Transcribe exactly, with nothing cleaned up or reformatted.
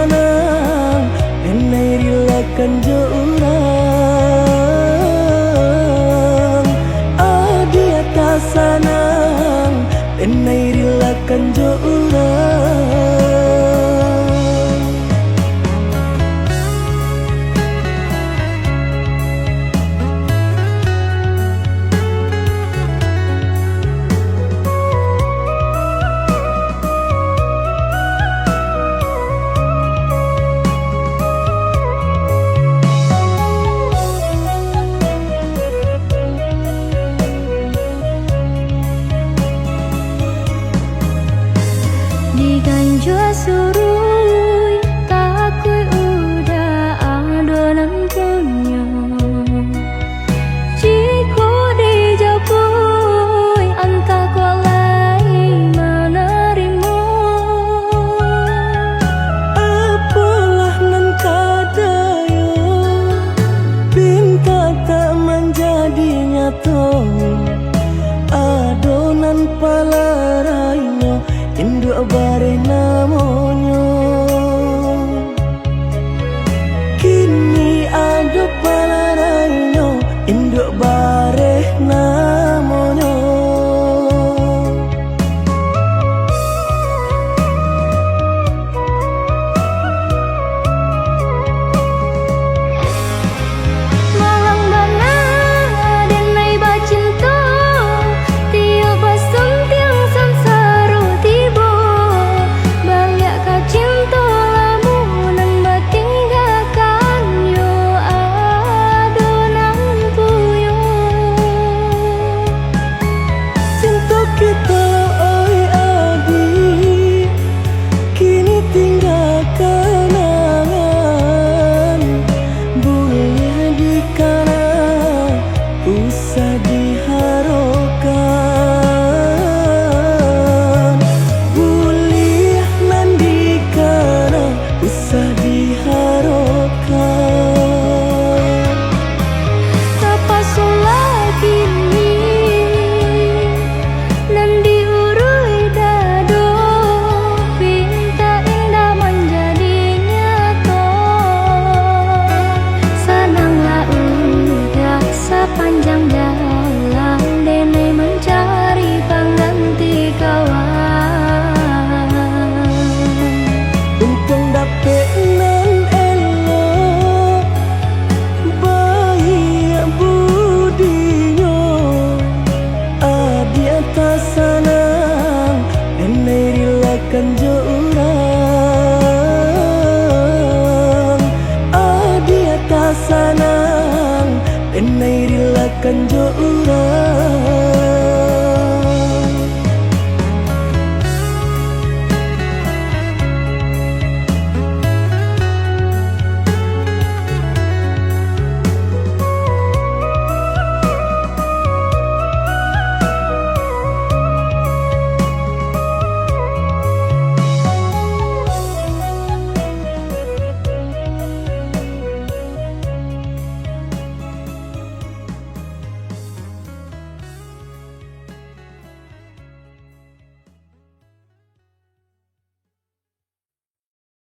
Sanang, denai rilakan jo urang. Adiak tak sanang, denai rilakan jo urang. Diganjua suruik, takuik udah ado nan punyo. Jikok dijapuik, antah kok lai manarimo. Apolah nan ka dayo, pinta tak manjadi nyato. Ado nan palarainyo, induak bareh namonyo. Kini ado palarainyo, induak bareh namonyo. Malang bana denai bacinto, tiok basuntiang sansaro tibo. Baliak ka cinto lamo nan batinggakan, yo ado nan punyo. Cinto kito, oi adiak, kini tingga kanangan. Buliah dikana, usah diharokan. Buliah nan dikana, usah diharokan. Tapasolah kini, nan diuruih dado, pinta indak manjadi nyato. Sananglah udah sapanjang jalan, denai mancari pangganti kawan. Untuang dapek nan elok, baiak budinyo. Adiak tak sanang, denai rilakan jo urang. Adiak tak sanang, denai rilakan jo urang.